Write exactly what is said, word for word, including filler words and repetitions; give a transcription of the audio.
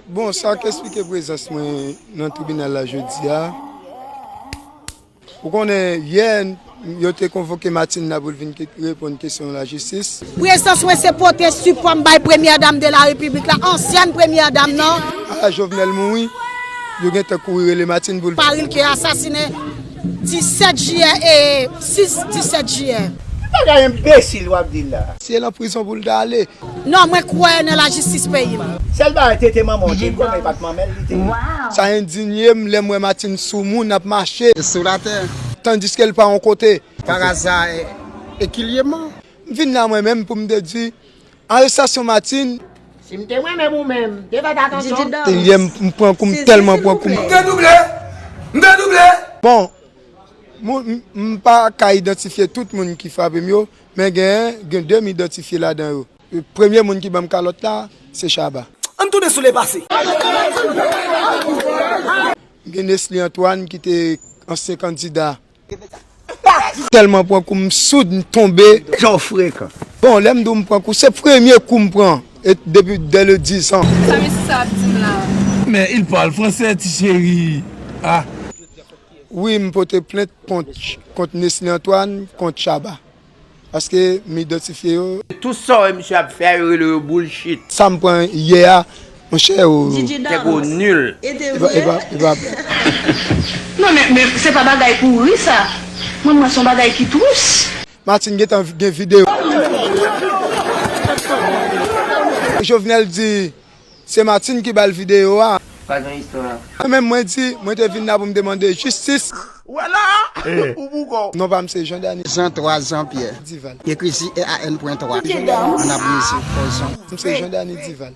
Bon, sa k esplike prezans mwen nan tribinal la jodi a. Ou konnen, yè, yo te konvoke Martine la pou l vin ke- reponn kesyon lajistis. Prezans mwen se pote sipò m bay premyè dam de la repiblik la, ansyèn premyè dam nan. A, Jovenel mouri, yo gentan kouri rele Martine pou l. Paril ke asasinen disèt jiyè e sis disèt jiyè. Bagay enbesil w ap di la. Si e nan prizon pou l ta ale. Non, mwen kwè nan lajistis peyi m. Sèl bagay tete manman w te gwo, men e pa t manman l li te ye. Sa endinye m lè m wè Martine sou moun ap mache. Sou latè. Tandiske l pa yon kote. Paraza, e, e ki lye man? M vin la mwen menm pou m te di, arestasyon Martine. Si m te mwen menm ou menm, m te fè atansyon. Te lye m, m pran kou, m tèlman pran kou. M te double! M te double! Bon, m, m, m pa ka idantifye tout moun ki frape m yo, men gen, gen de m idantifye ladan yo. Premye moun ki ban m kalòt la, se Shabba. Ann tounen sou lepase. Gen Nesly Antoine ki te ansyen kandida. Tèlman pran kou m soud, m tonbe. Jan w frekan. Bon, lè m di w m pran kou, se premye kou m pran. E depi dès le dix ans. Sa mesye sa ap di m la? Mais il parle français, ti cheri. Ah. Wi, m pote plent kont, kont Nesly Antoine, kont Shabba. Paske m idantifye yo. Tout sa w wè misye ap fè a, yo rele yo bullshit. Sa m pran yè a, monchè, o. Nèg ou nil. E pa, e pa, e pa. Non, men, men se pa bagay pou ri sa. Mwen, mwen, se yon bagay ki tris. Martine gentan gen videyo. Jovenel di, se Martine ki ba l videyo a. Pa gen istwa. Mwen menm, mwen di, mwen te vin la pou m te mande jistis. Ou wè la? Ou boukò. Non pa m se Jean Dany. Jean twa Jean Pierre. Dival. Ekri J E A N pwen twa. Ann ap mizik, pòz son. M se Jean Dany Dival.